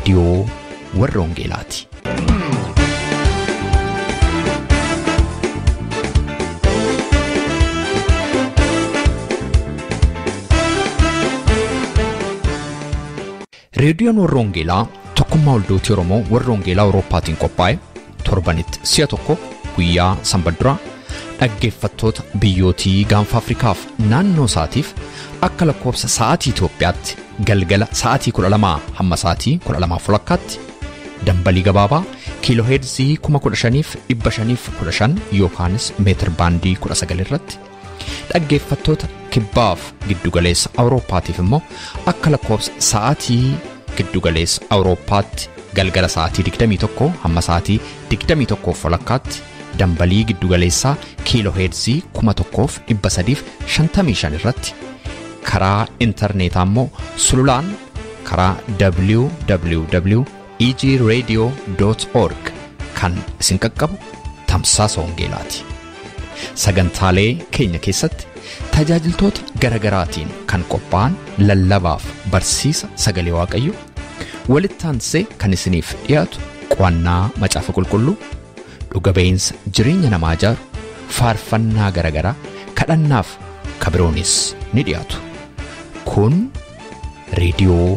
Reediyoo warra Wangeelaati. Reediyoon warra Wangeelaa tokkummaa waldootii Oromoo warra Wangeelaa Awurooppaatiin qophaa'e torbanitti si'a tokko guyyaa sanbata dhaggeeffattoota biyyootii gaanfa Afrikaaf naannoo isaatiif akka lakkoofsa sa'aatii Itoophiyaatti galgala sa'aatii 12 hamma sa'aatii 12:30 dambalii gabaabaa kiilooheerzii 15,515 yookaanis meetir baandii 19 irratti dhaggeeffattoota kibbaaf giddugaleessa Awurooppaatiif immoo akka lakkoofsa sa'aatii giddugaleessa Awurooppaatti galgala sa'aatii 21 hamma sa'aatii 21:30 dambalii giddugaleessaa kiilooheerzii 1355 irratti karaa intarneetaa immoo sululaan karaa www.egradio.org kan isin qaqqabu tamsaasa wangeelaati. Sagantaalee keenya keessatti tajaajiltoota garagaraatiin kan qophaa'an lallabaaf barsiisa sagalee Waaqayyo walitti aansee kan isiniif dhiyaatu qo'annaa macaafa qulqulluu dhuga ba'iinsa jireenya namaa ijaaru faarfannaa garagaraa kadhannaaf kabiroonis ni dhiyaatu. Kun reediyoo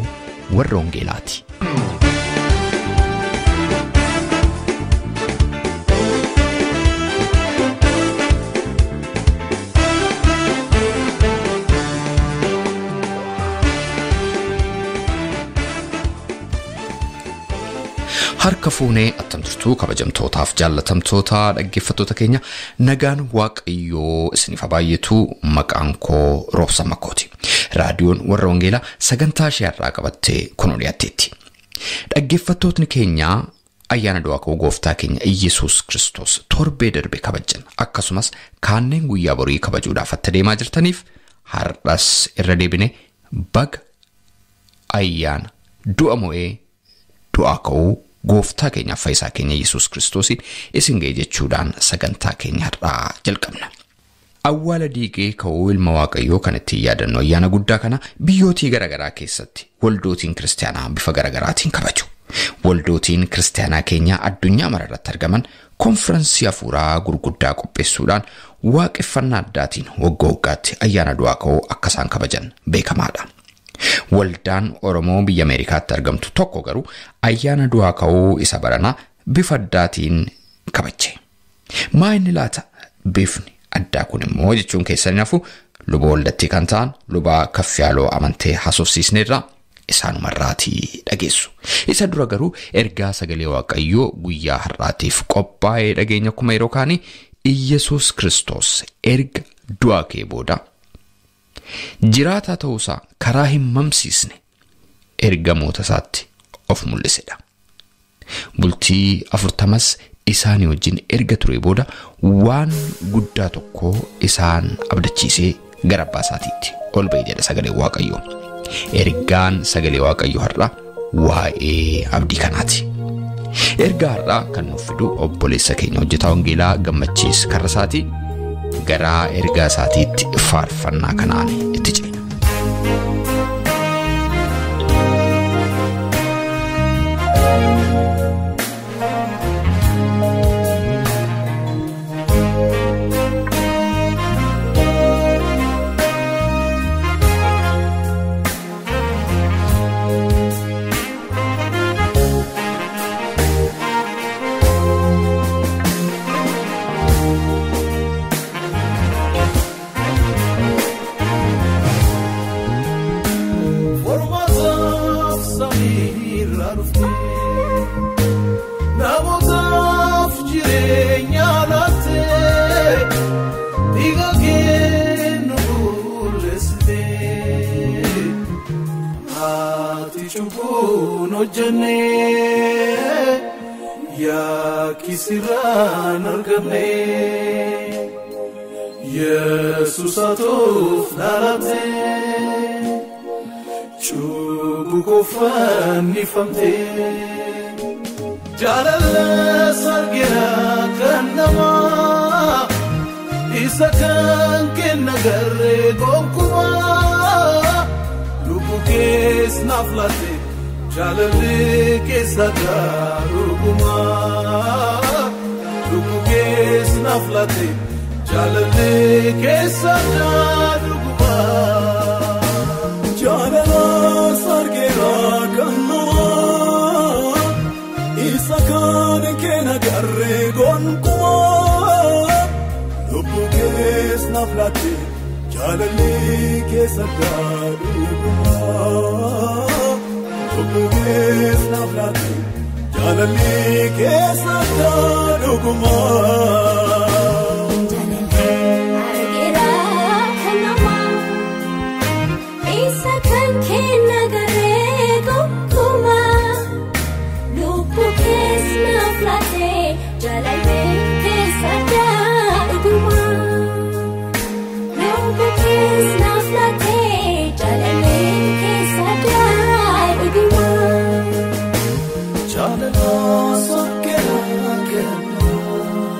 warra Wangeelaati. Harka fuunee attam jirtu kabajamtootaaf jaallatamtoota dhaggeeffattoota keenya nagaan Waaqayyoo isiniif haa baay'atu. Maqaan koo Roobsa Makkooti. Raadiyoon warra Wangeelaa sagantaa ishee har'aa qabattee kunoo dhiyaatteetti. Dhaggeeffattootni keenya ayyaana du'aa ka'uu gooftaa keenya Iyyasuus Kiristoos torbee darbe kabajan akkasumas kanneen guyyaa borii kabajuudhaaf atta deemaa jirtaniif har'as irra deebine baga ayyaana du'a mo'ee du'aa ka'uu gooftaa keenya fayyisaa keenya Yesuus Kiristoosiin isin ga'e jechuudhaan sagantaa keenya har'aa jalqabna. Awwaala diigee ka'uu ilma Waaqayyoo kan ittiin yaadannu ayyaana guddaa kana biyyootii garaagaraa keessatti waldootiin kiristaanaa bifa garaagaraatiin kabaju. Waldootiin kiristaanaa keenya addunyaa mara irratti argaman konfiraansii hafuuraa gurguddaa qopheessuudhaan waaqeffannaa addaatiin waggaa waggaatti ayyaana du'aa ka'uu akka isaan kabajan beekamaadha. Waldaan Oromoo biyya Ameerikaatti argamtu tokko garuu ayyaana du'aa ka'uu isa baranaa bifa addaatiin kabajje. Maa inni laata? Bifni addaa kun immoo jechuun keessan hafu luba waldattii kan ta'an luba Kaffiyaaloo Amantee haasofsiisneerra isaanumarraatii dhageessu. Isa dura garuu ergaa sagalee Waaqayyoo guyyaa har'aatiif qophaa'ee dhageenya akkuma yeroo kaanii Iyyasuus Kiristoos erga du'aa ka'ee booda jiraataa ta'uusaa karaa hin mamsiisne ergamoota isaatti of mul'isedha. Bultii 40 isaanii wajjin erga ture booda waan guddaa tokko isaan abdachiisee gara abbaa isaatiitti ol ba'e jedha sagalee Waaqayyoo. Ergaan sagalee Waaqayyoo har'a waa'ee abdii kanaati. Ergaa har'aa kan nuuf fidu obboleessa keenya hojjetaa Wangeelaa Gammachiis Karrasaati. Gara ergaa isaatiitti faarfannaa kanaan itti ceena. Yesus atuuf dhalatte cubbuu koo fannifamte jaalala sargina kan namaa isa kan kenna garree gonkumaa lubbuu kees naaf laatte Jaalalli keessa dhuguma lubbuu keessa naaf laatte jaalalli keessa dhuguma. Jaalala sargeera kan namaa isa kan keena garee gonkumaa lubbuu keessa naaf laatte jaalalli keessa dhuguma. Lubbuu keessa naaf laatte jaalalli keessa dhuguma. Jaalala argeera kan namaa isa kan kenna garee gonkumaa lubbuu keessa naaf laatte jaalalli keessa dhuguma. Lubbuu keessa naaf laatte jaalalli keessa dhuguma. Jaalala sargeera kan namaa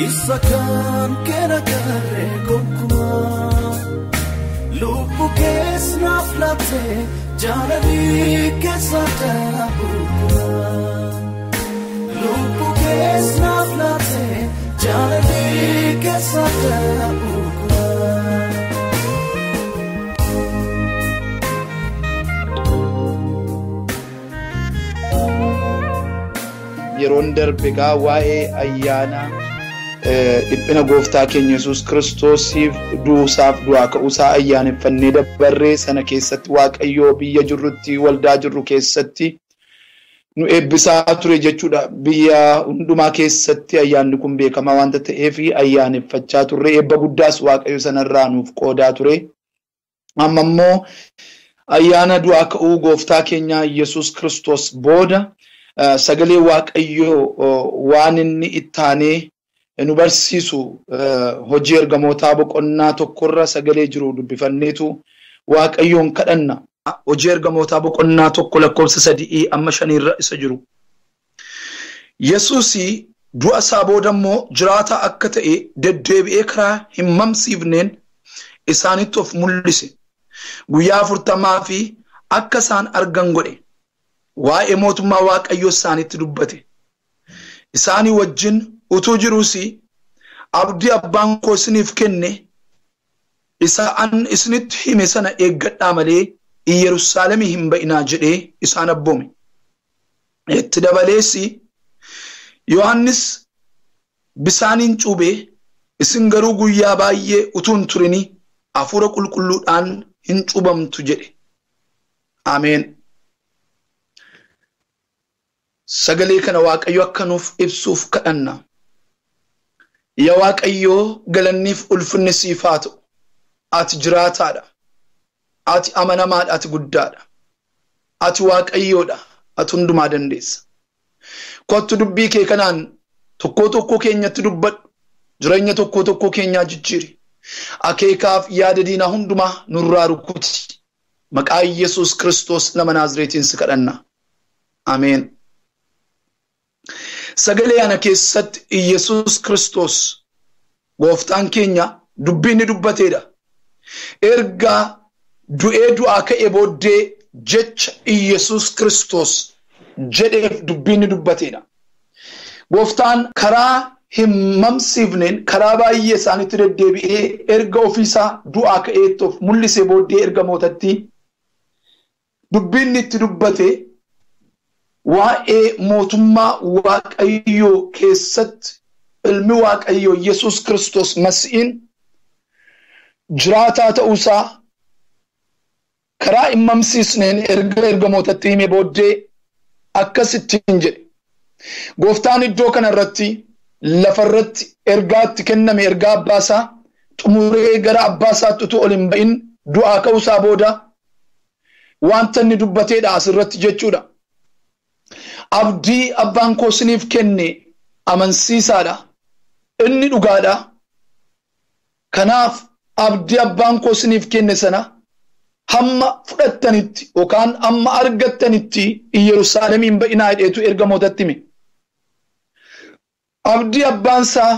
isa kan kenna garee gonkumaa lubbuu keessa naaf laatte jaalalli keessa dhuguma. Lubbuu keessa naaf laatte jaalalli keessa dhuguma. Yeroon darbe egaa waa'ee ayyaana dhiphina gooftaa keenya Yesuus Kiristoosiif du'uusaaf du'aa ka'uusaa ayyaaneffannee dabarree sana keessatti Waaqayyoo biyya jirrutti waldaa jirru keessatti nu eebbisaa ture jechuudha. Biyya hundumaa keessatti ayyaanni kun beekamaa waanta ta'eef ayyaaneffachaa turre, eebba guddaas Waaqayyo sanarraa nuuf qoodaa ture. Amma immoo ayyaana du'aa ka'uu gooftaa keenya Yesuus Kiristoos booda sagalee Waaqayyoo waan inni ittaanee nu barsiisu hojii ergamootaa boqonnaa tokkorra sagalee jiru dubbifanneetu Waaqayyoon kadhanna. Hojii ergamootaa boqonnaa 1 lakkoofsa 3 amma 5 isa jiru. Yesuus du'a isaa booda immoo jiraataa akka ta'e deddeebi'ee karaa hin mamsiifneen isaanitti of mul'ise. Guyyaa 40 fi akka isaan argan godhe. Waa'ee mootummaa Waaqayyoo isaanitti dubbate. Isaanii wajjin utuu jiruus abdii abbaan koo isiniif kenne isa an isinitti hime sana eeggadhaa malee Yerusaalemii hin ba'inaa jedhee isaan abboome. Itti dabalees Yohaannis bisaaniin cuubee isin garuu guyyaa baay'ee utuu hin turini hafuura qulqulluudhaan hin cuubamtu jedhe. Ameen. Sagalee kana Waaqayyo akka nuuf ibsuuf kadhanna. Yaa Waaqayyoo galanniif ulfinni siif haa ta'u. Ati jiraataadha. Ati amanamaadha. Ati guddaadha. Ati Waaqayyoodha. Ati hundumaa dandeessa. Kottu dubbii kee kanaan tokkoo tokkoo keenyatti dubbadhu. Jireenya tokkoo tokkoo keenyaa jijjiiri. Akeekaaf yaada diinaa hundumaa nurraa rukuti. Maqaa Yesuus Kiristoos nama Naazreetiin si kadhanna. Ameen. Sagalee ana keessatti Yesuus Kiristoos gooftaan keenya dubbii inni dubbateedha. Ergaa du'ee du'aa ka'ee booddee jecha Yesuus Kiristoos jedheef dubbii inni dubbateedha. Gooftaan karaa hin mamsiifneen karaa baay'ee isaanitti deddeebi'ee erga ofiisaa du'aa ka'eetti of mul'isee booddee ergamootatti dubbii inni itti dubbate waa'ee mootummaa Waaqayyoo keessatti ilmi Waaqayyoo Yesuus Kiristoos Masiihiin jiraataa ta'uusaa karaa hin mamsiisneen erga ergamootatti himee booddee akkasittiin jedhe. Gooftaan iddoo kanarratti lafarratti ergaatti kenname ergaa abbaasaa xumuree gara abbaasaatti utuu ol hin ba'in du'aa ka'uusaa booda wanta inni dubbateedha asirratti jechuudha. Abdii abbaan koo isiniif kenne amansiisaadha. Inni dhugaadha. Kanaaf abdii abbaan koo isiniif kenne sana hamma fudhattanitti yookaan hamma argattanitti Yerusaalemiin ba'inaa jedheetu ergamootatti hime. Abdii abbaan isaa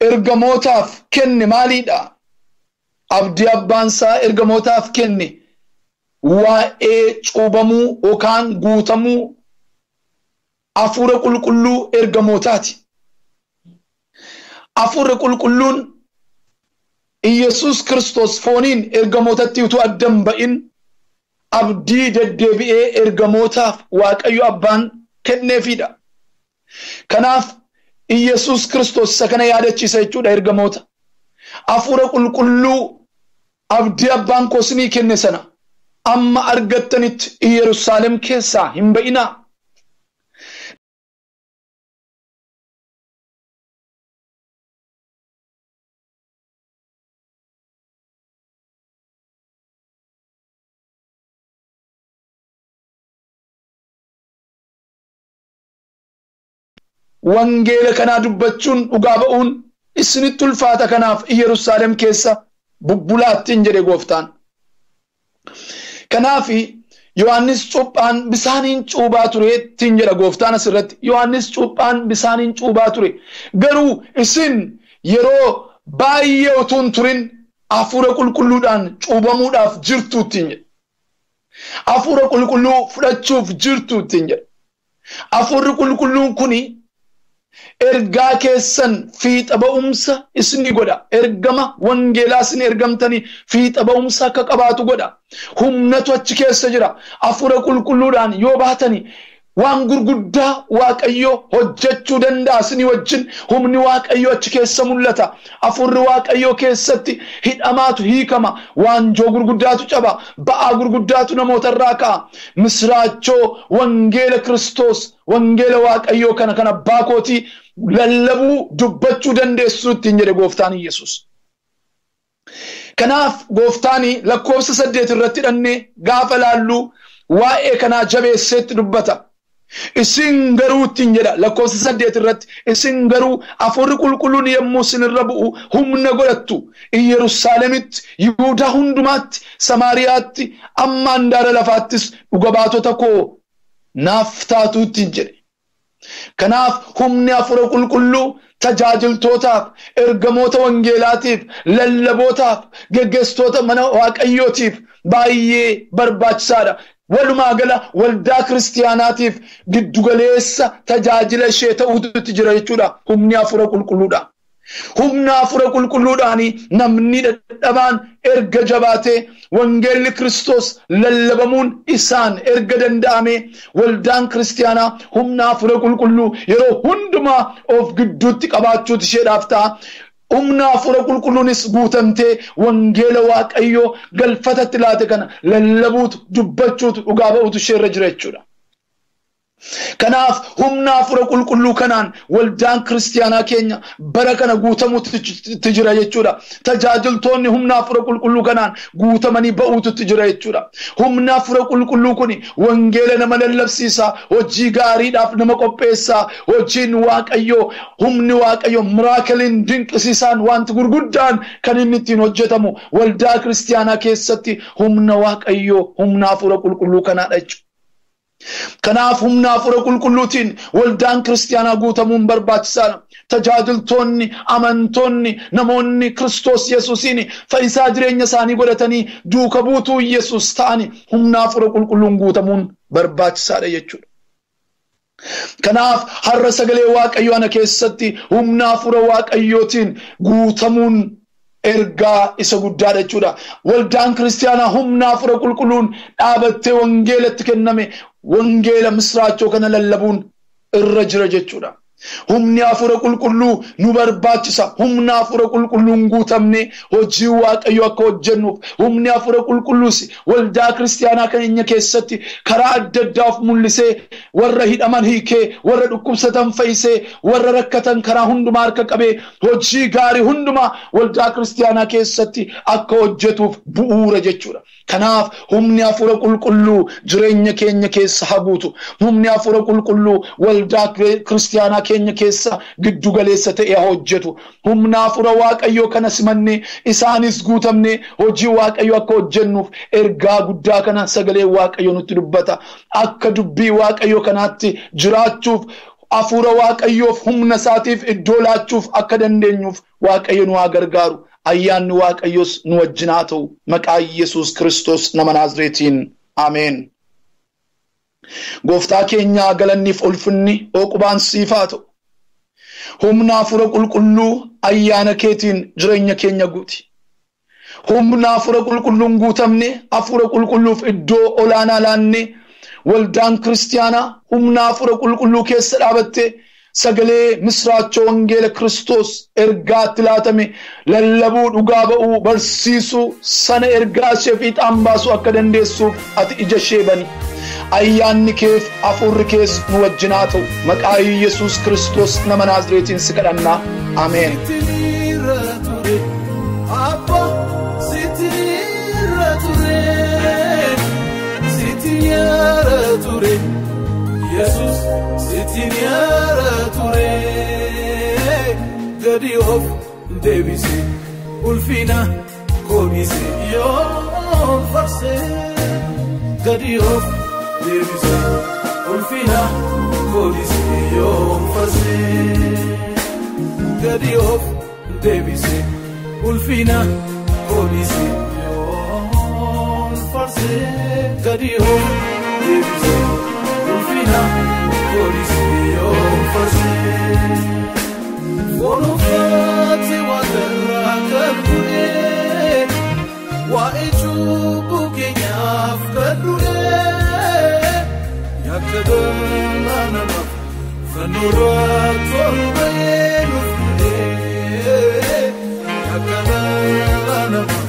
ergamootaaf kenne maaliidha? Abdii abbaan isaa ergamootaaf kenne waa'ee cuubamuu yookaan guutamuu hafuura qulqulluu ergamootaati. Hafuurri qulqulluun Iyyasuus Kiristoos fooniin ergamootatti utuu adda hin ba'in abdii deddeebi'ee ergamootaaf Waaqayyo abbaan kenneefidha. Kanaaf Iyyasuus Kiristoos isa kana yaadachiisa jechuudha ergamoota. Hafuura qulqulluu abdii abbaan koo isinii kenne sana amma argattanitti Yerusaalem keessaa hin ba'inaa. Wangeela kanaa dubbachuun dhugaa ba'uun isinitti ulfaata, kanaaf Yerusaalem keessa bubbulaattiin jedhe gooftaan. Kanaaf Yohaannis cuuphaan bisaaniin cuubaa ture ittiin jedha gooftaan asirratti. Yohaannis cuuphaan bisaaniin cuubaa ture. Garuu isin yeroo baay'ee utuu hin turin hafuura qulqulluudhaan cuubamuudhaaf jirtu ittiin jedha. Hafuura qulqulluu fudhachuuf jirtu ittiin jedha. Hafuurri qulqulluun kuni ergaa keessan fiixa ba'umsa isinii godha. Ergama wangeelaa isin ergamtanii fiixa ba'umsa akka qabaatu godha. Humnatu achi keessa jira. Hafuura qulqulluudhaan yoo baatanii waan gurguddaa Waaqayyo hojjechuu danda'a isinii wajjin. Humni Waaqayyo achi keessa mul'ata. Hafuurri Waaqayyo keessatti hidhamaatu hiikama. Waanjoo gurguddaatu caba. Ba'aa gurguddaatu namootarraa ka'a. Misraachoo wangeela Kiristoos, wangeela Waaqayyoo kana kan abbaa kootii lallabuu dubbachuu dandeessu ittiin jedhe gooftaan Iyyasuus. Kanaaf gooftaan lakkoofsa 8 irratti hidhannee gaafa laallu waa'ee kanaa jabeesseetti dubbata. Isin garuu ittiin jedha lakkoofsa 8 irratti, isin garuu hafuurri qulqulluun yommuu isinirra bu'u humna godhattu. Yerusaalemitti, Yihuudaa hundumaatti, Samaariyaatti, amma handaara lafaattis dhuga baatota koo naaf taatu ittiin jedhe. Kanaaf humni hafuura qulqulluu tajaajiltootaaf, ergamoota wangeelaatiif, lallabootaaf, geggeessitoota mana Waaqayyootiif baay'ee barbaachisaadha. Walumaa gala waldaa kiristiyaanaatiif giddugaleessa tajaajila ishee ta'uutu jira jechuudha. Humni hafuura qulqulluudha. Humna hafuura qulqulluudhaan namni dadhabaan erga jabaatee wangeelli Kiristoos lallabamuun isaan erga danda'ame waldaan kiristiyaanaa humna hafuura qulqulluu yeroo hundumaa of gidduutti qabaachuutu isheedhaaf ta'a. Humna hafuura qulqulluunis guutamtee wangeela Waaqayyoo galfatatti laate kana lallabuutu, dubbachuutu, dhugaa ba'uutu isheerra jira jechuudha. Kanaaf humna hafuura qulqulluu kanaan waldaan kiristiyaanaa keenya bara kana guutamuutu jira jechuudha. Tajaajiltoonni humna hafuura qulqulluu kanaan guutamanii ba'uutu jira jechuudha. Humna hafuura qulqulluu kuni wangeela nama lallabsiisa, hojii gaariidhaaf nama qopheessa, hojiin Waaqayyoo, humni Waaqayyoo miraakiliin dinqisiisaan wanti gurguddaan kan inni ittiin hojjetamu waldaa kiristiyaanaa keessatti humna Waaqayyoo, humna hafuura qulqulluu kanaadha jechuudha. Kanaaf humna hafuura qulqulluutiin waldaan kiristiyaanaa guutamuun barbaachisaadha. Tajaajiltoonni, amantoonni, namoonni Kiristoos Yesuusiin fayyisaa jireenya isaanii godhatanii duuka buutuu Yesuus ta'ani humna hafuura qulqulluun guutamuun barbaachisaadha jechuudha. Kanaaf har'a sagalee Waaqayyoo ana keessatti humna hafuura Waaqayyootiin guutamuun ergaa isa guddaadha jechuudha. Waldaan kiristiyaanaa humna hafuura qulqulluun dhaabattee wangeelatti kenname wangeela misraachoo kana lallabuun irra jira jechuudha. Humni hafuura qulqulluu nu barbaachisa. Humna hafuura qulqulluun guutamne hojii Waaqayyoo akka hojjennuuf humni hafuura qulqulluus waldaa kiristiyaanaa keenya keessatti karaa adda addaa of mul'isee warra hidhaman hiikee, warra dhukkubsatan fayyisee, warra rakkatan karaa hundumaa harka qabee hojii gaarii hundumaa waldaa kiristiyaanaa keessatti akka hojjetuuf bu'uura jechuudha. Kanaaf humni hafuura qulqulluu jireenya keenya keessa haguutu. Humni hafuura qulqulluu waldaa kiristiyaanaa keenya keessa giddugaleessa ta'e hojjetu. Humna hafuura Waaqayyoo kana simannee isaanis guutamnee hojii Waaqayyoo akka hojjennuuf ergaa guddaa kana sagalee Waaqayyoo nutti dubbata. Akka dubbii Waaqayyoo kanaatti jiraachuuf hafuura Waaqayyoof humna isaatiif iddoo laachuuf akka dandeenyuuf Waaqayyo nu haa gargaaru. Ayyaanni Waaqayyoos nu wajjin haa ta'u. Maqaa Yesuus Kiristoos nama Naazreetiin. Ameen. Gooftaa keenyaa galanniif ulfinni oqubaan siif haa ta'u. Humna hafuura qulqulluu ayyaana keetiin jireenya keenya guuti. Humna hafuura qulqulluun guutamne, hafuura qulqulluuf iddoo olaanaa laanne, waldaan kiristiyaanaa humna hafuura qulqulluu keessa dhaabatte sagalee misraachoo wangeela Kiristoos ergaatti laatame lallabuu, dhugaa ba'uu, barsiisuu sana ergaa ishee fiixaan baasuu akka dandeessuuf ati ija ishee bani. Ayyaanni keef hafuurri kees nu wajjin haa ta'u. Maqaa Yesuus Kiristoos nama Naazreetiin si kadhannaa. Ameen. Yesus sitiin yaara ture, gadi of deebise, ulfina koobise yoon farse. Gadi of deebise, ulfina koobise yoon farse. Gadi of deebise, ulfina koobise yoon farse. Gadi of deebise, ulfina koobise yoon farse. Foon uffatee waaqarraa kan du'e, waa'ee cubbuu keenyaaf kan du'e, yakka dhala namaaf fannoorratti ol ba'ee nuuf du'e. Yakka dhala namaaf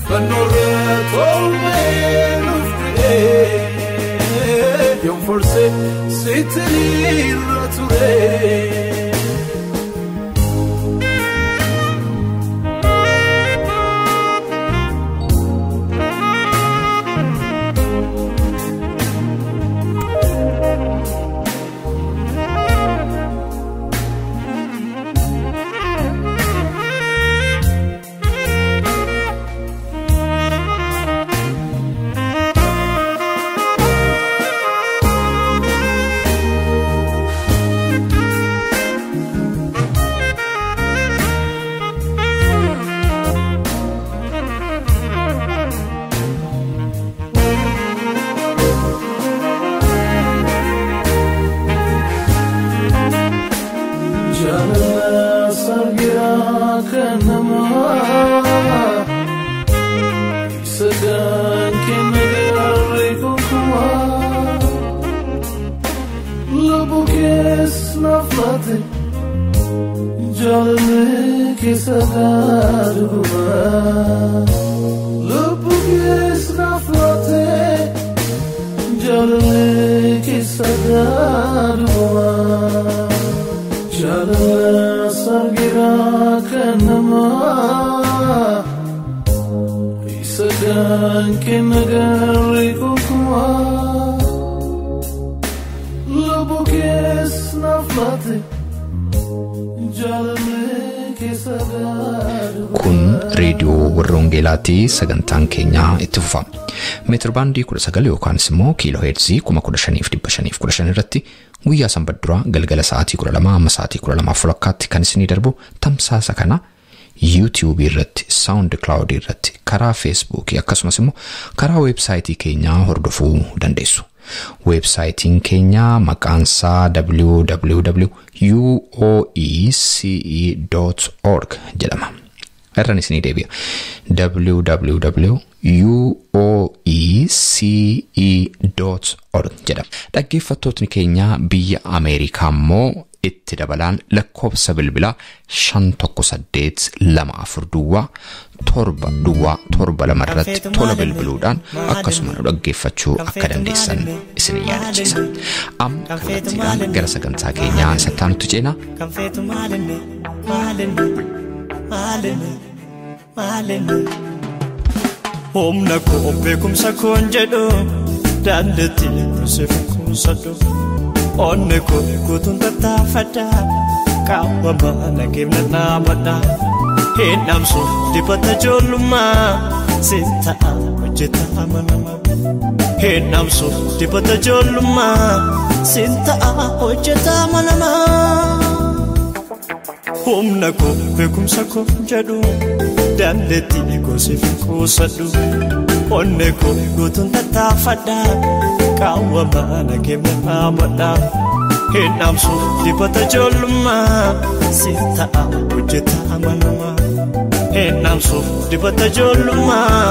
fannoorratti ol ba'ee nuuf du'e. Yoon farse sitti irra ture. Jaalala sargiraa kan namaa, isa kan kenna gaarree gonkumaa. Lubbuu kees naaf laate, jaalalli keessa dhuguma. Lubbuu kees naaf laate, jaalalli keessa dhuguma. Jaalala sargiraa kan namaa, isa kan kenna gaarree gonkumaa. Lubbuu kees naaf laate, jaalalli keessa dhuguma. Kun reediyoo warra Wangeelaati. Sagantaan keenya itti fufa. Meetir baandii 19 yookaanis immoo kiiloo heerzii 15,515 irratti guyyaa sanbata duraa galgala sa'aatii 12 amma sa'aatii 12:30 kan isinii darbu tamsaasa kana YouTube irratti, SoundCloud irratti, karaa Facebook akkasumas immoo karaa weebsaayitii keenyaa hordofuu dandeessu. Weebsaayitiin keenya maqaan isaa www.uoece.org jedhama. Irraan isinii deebi'a. www.uoece.org jedhama. Dhaggeeffattootni keenya biyya Ameerikaa immoo itti dabalaan lakkoofsa bilbilaa 518 24 duwwaa 7 duwwaa 7 2 irratti tola bilbiluudhaan akkasuma nu dhaggeeffachuu akka dandeessan isin yaadachiisa. Amma kallattiidhaan gara sagantaa keenyaa isa taanutti ceenaa. Kan feetu maalinni, maalinni, maalinni, maalinni. Humna koo beekumsa koon jedhu, daandeetti siif kuusadhu. Onnee koo guutuun tattaafadha, qaama mana keenya dhaabadha. Hin dhamsu dibata ijoollummaa, siin ta'a hojjeta amanama. Hin dhamsu dibata ijoollummaa, siin ta'a hojjeta amanamaa. Humna koo beekumsa koo jedhu, Dandeettii gosi kuusadhu onnee koo guutuun tattaafadha qaawwa mana keenya dhaabadha hin dhaamsu dibata ijoollummaa si ta'a hojjeta amanamaa hin dhaamsu dibata ijoollummaa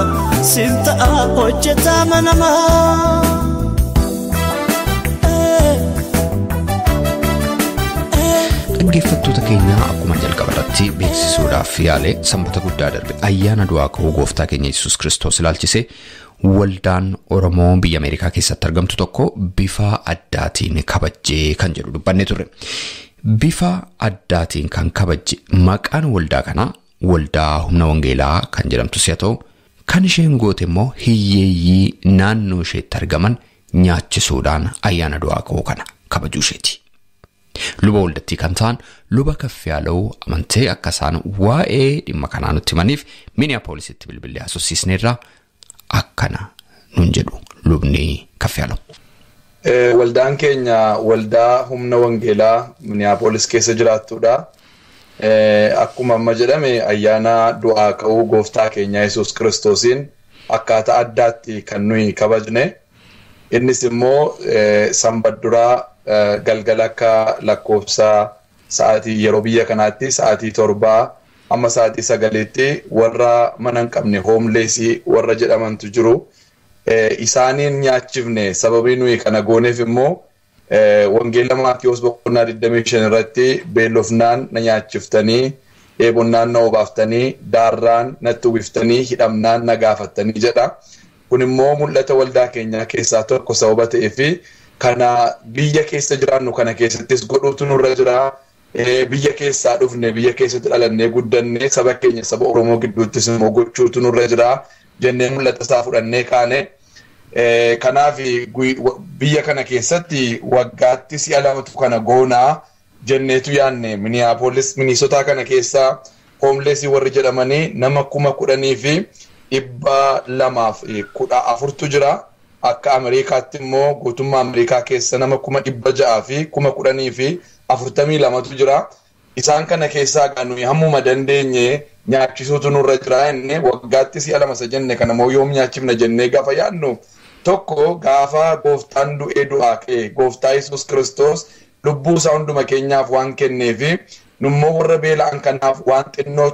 si ta'a hojjeta amanamaa. Dhaggeeffattoota keenya akkuma jalqaba irratti beeksisuudhaaf yaale sanbata guddaa darbe ayyaana du'aa ka'uu gooftaa keenya Yesuus Kiristoos ilaalchisee waldaan Oromoo biyya Ameerikaa keessatti argamtu tokko bifa addaatiin kabajjee kan jedhu dubbanne turre. Bifa addaatiin kan kabajje maqaan waldaa kanaa waldaa humna wangeelaa kan jedhamtu si'a ta'u kan isheen goote immoo hiyyeeyyii naannoo isheetti argaman nyaachisuudhaan ayyaana du'aa ka'uu kana kabajuu isheeti. Luba waldattii kan ta'an luba Kaffiyaaloo amantee akka isaan waa'ee dhimma kanaa nutti himaniif Minneapoolisitti bilbilee haasofsiisneerra akkana nuun jedhu lubni Kaffiyaaloo. Waldaan keenya waldaa humna wangeelaa Minneapolis keessa jiraattudha. Akkuma amma jedhame ayyaana du'aa ka'uu gooftaa keenya Yesuus Kiristoosiin akkaataa addaatti kan nuyi kabajne. Innis immoo sanbata duraa galgala akka lakkoofsa sa'aatii yeroo biyya kanaatti sa'aatii 7 amma sa'aatii 9tti warra mana hin qabne hoomleesii warra jedhamantu jiru. Isaaniin nyaachifne sababii nuyi kana gooneef immoo wangeela Maatiyos boqonnaa 25 irratti beelofnaan na nyaachiftanii, dheebonnaan na obaaftanii, daarraan natti uwwiftanii, hidhamnaan na gaafattanii jedha. Kun immoo mul'ata waldaa keenyaa keessaa tokko sababa ta'ee fi kana biyya keessa jiraannu kana keessattis godhuutu nurra jira. Biyya keessaa dhufne, biyya keessatti dhalannee guddanne saba keenya saba Oromoo gidduuttis immoo gochuutu nurra jira jennee mul'ata isaa fudhannee kaane. Kanaaf biyya kana keessatti waggaatti si'a lamatu kana goonaa jenneetu yaanne. Minneapolis Minnesota kana keessa hoomleesii warri jedhamanii nama 10,214 jira. Akka Ameerikaatti immoo guutummaa Ameerikaa keessa nama 610,042 jira. Isaan kana keessaa nuyi hammuma dandeenye nyaachisuutu nurra jira inni waggaatti si'a lama isa jenne kana immoo yoom nyaachifna jennee gaafa yaadnu tokko gaafa gooftaan du'ee du'aa ka'e gooftaa Yesuus Kiristoos lubbuu isaa hunduma keenyaaf waan kenneefi nummoo warra beela'an kanaaf waan xinnoo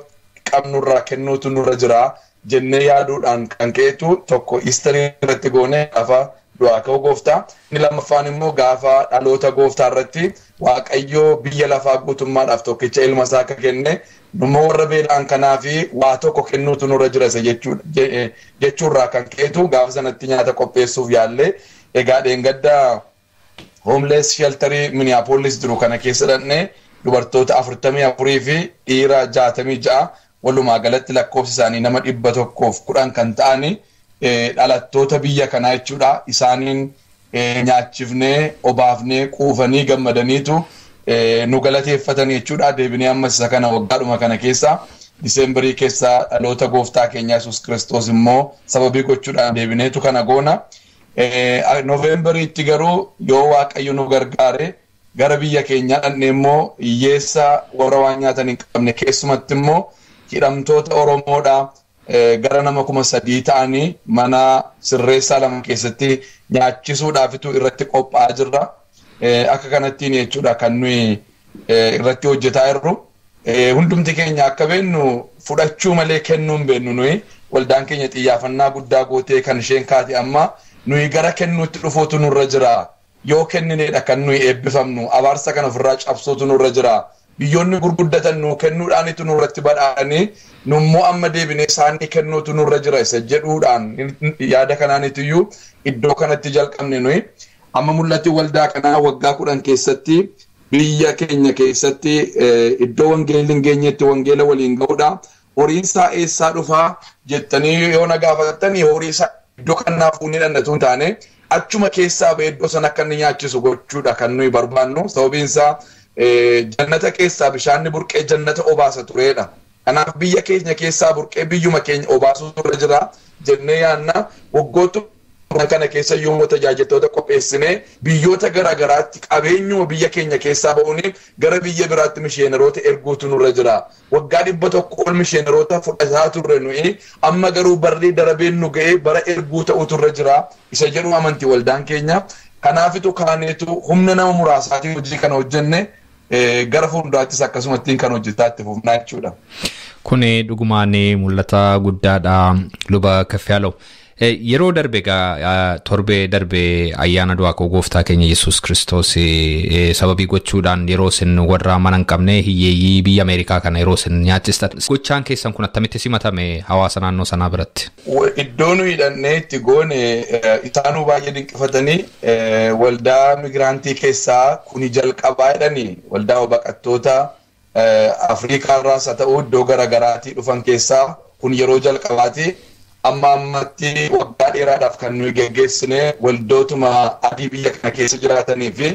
qabnurraa kennuutu nurra jira jennee yaaduudhaan kan ka'etu tokko Iistarii irratti goone gaafa du'aa ka'uu gooftaa. Inni lammaffaan immoo gaafa dhaloota gooftaa irratti Waaqayyoo biyya lafaa guutummaadhaaf tokkicha ilma isaa akka kenne nummoo warra beela'an kanaafi waa tokko kennuutu nurra jira isa jechuurraa kan ka'etu gaafa sanatti nyaata qopheessuuf yaallee. Egaa dheengadda hoomlees sheltarii Minneapolis jiru kana keessa dhaqnee dubartoota 44 fi dhiira 66 walumaa galatti lakkoofsi isaanii nama 110 kan ta'ani dhalattoota biyya kanaa jechuudha. Isaaniin nyaachifnee obaafnee quufanii gammadaniitu nu galateeffatan jechuudha. Deebinee ammas isa kana waggaadhuma kana keessa Diseembarii keessa dhaloota gooftaa keenya Yesuus Kiristoos immoo sababii gochuudhaan deebineetu kana goona. Noovembariitti garuu yoo Waaqayyo nu gargaare gara biyya keenyaa dhaqnee immoo hiyyeessa warra waan nyaatan hin qabne keessumatti immoo hidhamtoota Oromoodha gara nama 3,000 ta'anii mana sirreessaa lama keessatti nyaachisuudhaafitu irratti qophaa'aa jirra. Akka kanattiin jechuudha kan nuyi irratti hojjetaa jirru. Hundumti keenya akka beennu fudhachuu malee kennuu hin beennu nuyi. Waldaan keenya xiyyaafannaa guddaa gootee kan isheen kaate amma nuyi gara kennuutti dhufuutu nurra jira. Yoo kennineedha kan nuyi eebbifamnu. Abaarsa kana ofirraa cabsuutu nurra jira. Biyyoonni gurguddatan nuu kennuudhaanitu nurratti badhaadhanii nummoo amma deebinee isaanii kennuutu nurra jira isa jedhuudhaan yaada kanaanitiyyuu iddoo kanatti jalqabne nuyi. Amma mul'ati waldaa kanaa waggaa 10 keessatti biyya keenya keessatti iddoo wangeelli hin geenyetti wangeela waliin ga'uudha. Horiin isaa eessaa dhufaa jettanii yoo na gaafattanii horii isaa iddoo kanaa fuunee dhandhatu hin taane achuma keessaa ba'ee iddoo sana akka inni nyaachisu gochuudha kan nuyi barbaannu. Sababiin isaa jannata keessaa bishaanni burqee jannata obaasa tureedha. Kanaaf biyya keenya keessaa burqee biyyuma keenya obaasuu turre jira jennee yaanna. Waggoota Kana keessa yommuu tajaajiltoota qopheessinee biyyoota garaagaraatti qabeenyuma biyya keenya keessaa ba'uun gara biyya biraatti misheenaroota erguutu nurra jira. Waggaa 100 ol misheenaroota fudhataa turre nuyi amma garuu barri darabeen nu ga'ee bara erguu ta'utu irra jira. Isa jedhu amantii waldaan keenya. Kanaafitu kaaneetu humna nama muraasaatiin hojii kana hojjenne gara fuulduraattis akkasumattiin kan hojjetaa itti fufnaa jechuudha. Kuni dhugumaan mul'ata guddaadha luba Kaffiyaaloo. Yeroo darbe egaa torbee darbe ayyaana du'aa ka'uu gooftaa keenya Yesuus Kiristoos sababii gochuudhaan yeroo isin warra mana hin qabne hiyyeeyyii biyya Ameerikaa kana yeroo isin nyaachistan. Gochaan keessan kun attamitti simatame hawaasa naannoo sanaa biratti? Iddoo nuyi hidhannee itti goone isaanuu baay'ee dinqifatanii waldaa migiraantii keessaa kuni jalqabaa jedhanii waldaa baqattoota Afrikaa irraas haa ta'u iddoo garaagaraatii dhufan keessaa kun yeroo jalqabaati. Amma ammatti waggaa dheeraadhaaf kan nuyi geggeessine waldootuma adii biyya kana keessa jiraatanii fi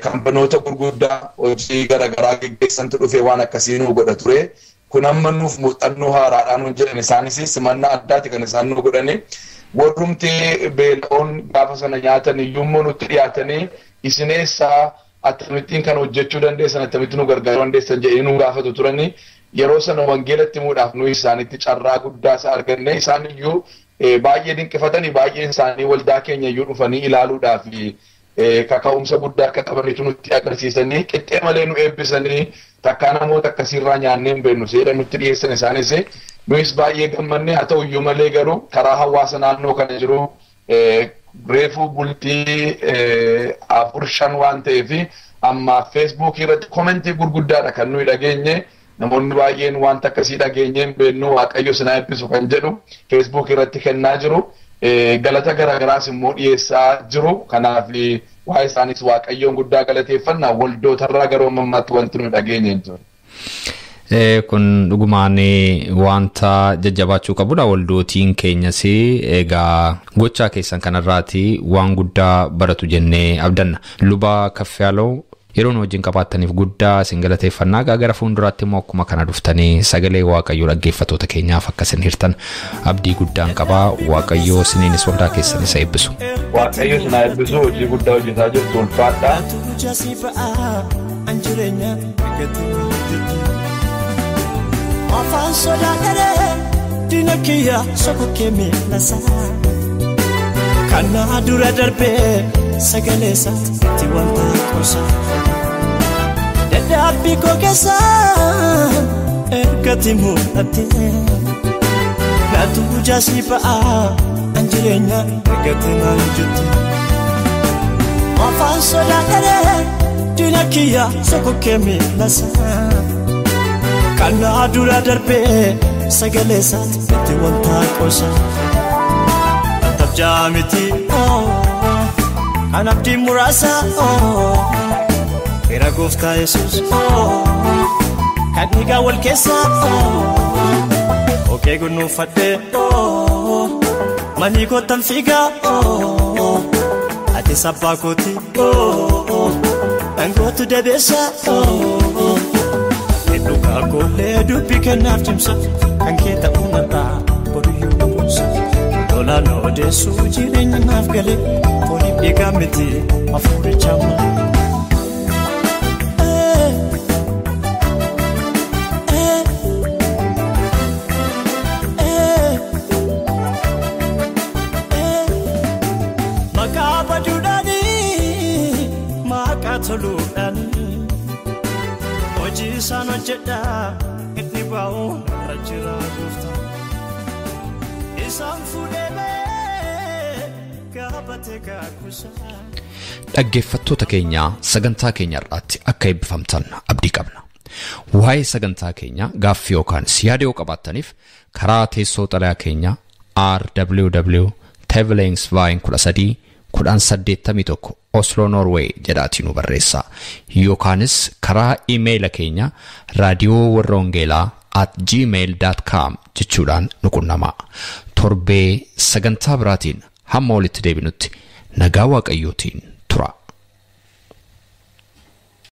kampanoota gurguddaa hojii garaagaraa geggeessantu dhufee waan akkasii nu godha ture. Kun amma nuuf muuxannoo haaraadhaan nu jedhan isaanis simannaa addaati kan isaan nu godhani. Warrumti beela'oon gaafa sana nyaatan iyyuu nutti dhiyaatanii isin eessaa akkamittiin kan hojjechuu dandeessan akkamitti nu gargaaruu dandeessan jedhanii nu gaafatu turanii. Yeroo sana wangeelatti himuudhaaf nuyi isaanitti carraa guddaa isa arganne isaan iyyuu baay'ee dinqifatanii baay'een isaanii waldaa keenya iyyuu dhufanii ilaaluudhaaf kaka'umsa guddaa akka qabanitu nutti agarsiisanii qixxee malee nu eebbisanii takkaa namoota akkasiirraa nyaannee hin beeknu seera nutti dhiyeessan isaanis nuyis baay'ee gammanne haa ta'u iyyuu malee garuu karaa hawaasa naannoo kana jiru reefuu bultii 4-5 waan ta'eef amma feesbuukii irratti komentii gurguddaadha kan nuyi dhageenye. Namoonni baay'een wanta akkasii dhageenye hin beeknu Waaqayyo sinaa eebbisu kan jedhu feesbuuk irratti kennaa jiru. Galata garaagaraas immoo dhiyeessaa jiru. Kanaaf waa'ee isaanis Waaqayyoon guddaa galateeffannaa waldootarraa garuu ammaatti wanti nuyi dhageenye hin jiru. Kun dhugumaan wanta jajjabaachuu qabudha. Waldootiin keenyas egaa gochaa keessan kanarraati waan guddaa baratu jennee abdanna. Luba Kaffiyaaloo yeroo nu wajjin qabaattaniif guddaa isin galateeffannaa. Gara fuulduraatti immoo akkuma kana dhuftanii sagalee Waaqayyoo dhaggeeffattoota keenyaaf akka isin hirtan abdii guddaan qabaa. Waaqayyoo isiniinis waldaa keessan isa eebbisu. Waaqayyo isin haa eebbisu. Hojii guddaa hojjetaa jirtu ulfaadha. Afaan sodaadharee diina kiyya sokokkee miilasaa kana dura darbee sagalee isaatti wanta qosa dadhabbii koo keessa ergatti mul'atte naatu jaasii ba'aa an jireenya ergatti maal jette afaan sodaadharee diina kiyya sokokkee miilasaa kana dura darbee sagalee isaatti wanta qosa Tabjaamiti kan abdii muraasa fira gooftaa Yesuus kan dhiigaa wal keessa okkee gunuunfadhee manii kottan fiigaa ati sabbaa kooti dhangootu dabeessa dhugaa koollee dubbii kennaaf cimsa kan kee ta'uu mataa boriyyuu na boonsa. Lolaan odeessuu jireenya naaf galee fooniif dhiigaa miti hafuuricha malee. Maqaa baduudhaanii maqaa toluudhaanii hojii isaan hojjedhaa inni baa'u narra jira gooftaa. Dhaggeeffattoota keenya sagantaa keenya irraatti akka eebbifamtan abdii qabna. Waa'ee sagantaa keenya gaaffii yookaan yaada yoo qabaattaniif karaa teessoo xalayaa keenya RWW Tevelingsveien 13 1081 Oslo Norway jedhaatii nu barreessaa. Yookaanis karaa iimeeyila keenya raadiyoo warra wangeelaa @gmail.com jechuudhaan nu qunnamaa. Torbee sagantaa biraatiin hamma walitti deebinutti nagaa Waaqayyootiin